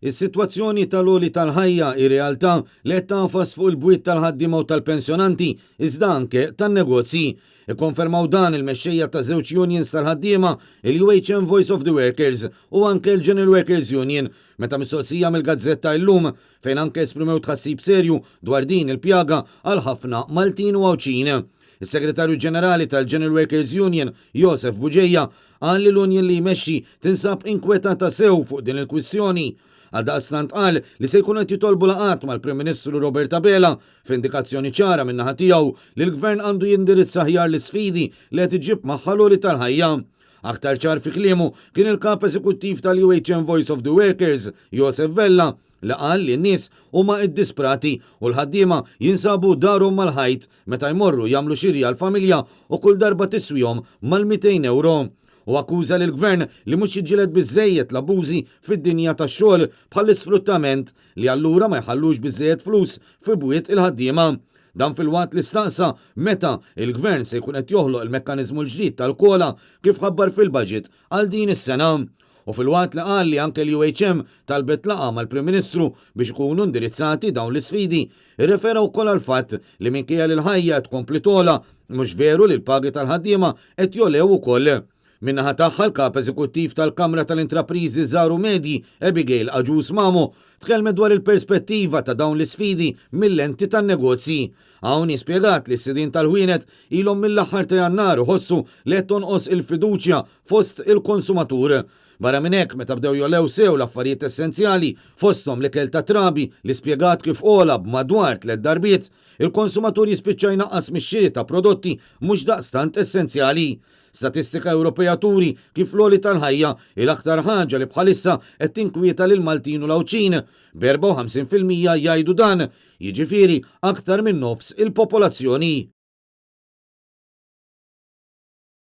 Is-sitwazzjoni tal-għoli tal-ħajja hi realtà li qed tagħfas fuq il-bwiet tal-ħaddiema u tal-pensjonanti, iżda anke tan-negozji. Ikkonfermaw dan il-mexxejja ta' żewġ unions tal-ħaddiema, il-UHM Voice of the Workers u anke l-General Workers Union, meta mistoqsija mill-gazzetta Illum, fejn anke esprimew tħassib serju dwar din il-pjaga għal ħafna Maltin u Għawdxin. Is-Segretarju Ġenerali tal-General Workers Union, Josef Bugeja, qal li l-union li jmexxi tinsab inkwetata sew fuq din il-kwistjoni. Għaldaqstant qal li se jkunu qed jitolbu laqgħat mal-Prim Ministru Robert Abela f'indikazzjoni ċara min-naħa tiegħu li l-Gvern għandu jindirizza aħjar l-isfidi li qed iġib magħha l-għoli tal-ħajja. Aktar ċar fi kliemu kien il-kap eżekuttiv tal-UHM Voice of the Workers, Josef Vella, li qal li n-nies huma iddisprati u l-ħaddiema jinsabu darhom mal-ħajt meta jmorru jagħmlu xiri għall-familja u kull darba tiswihom mal-200 ewro. U akkuża lill-Gvern li mhux jiġġieled biżżejjed l-abbużi fid-dinja tax-xogħol bħall-isfruttament li allura ma jħallux biżżejjed flus fi bwiet il-ħaddiema. Dan filwaqt li staqsa meta il-Gvern se jkun qed joħloq il-mekkaniżmu l-ġdid tal-COLA kif ħabbar fil-budget għal din is-sena. U filwaqt li qal li anke l-UHM talbet laqgħa mal-Prim Ministru biex ikunu indirizzati dawn l-isfidi, irrefera wkoll għall-fatt li minkejja li l-ħajja qed tkompli togħla, mhux veru li l-pagi tal-ħaddiema qed jogħlew ukoll. Min-naħa tagħha l-Kap Eżekuttiv tal-Kamra tal-Intrapriżi Żgħar u Medji, Abigail Agius Mamo, tkellmet dwar il-perspettiva ta' dawn l-isfidi mil-lenti tan-negozji. Hawn hi spjegat li s-sidien tal-ħwienet ilhom mill-aħħar ta' Jannar iħossu li qed tonqos il-fiduċja fost il-konsumatur. Barra minn hekk, meta bdew jogħlew sew l-affarijiet essenzjali, fosthom l-ikel tat-trabi li spjegat kif ogħla b'madwar tlett darbiet, il-konsumatur jispiċċa jnaqqas mix-xiri ta' prodotti mhux daqstant essenzjali. Statistika Ewropea turi kif l-għoli tal-ħajja hi l-aktar ħaġa li bħalissa qed tinkwieta lill-Maltin u l-Għawdxin, b'54% jgħidu dan, jiġifieri aktar minn nofs il-popolazzjoni.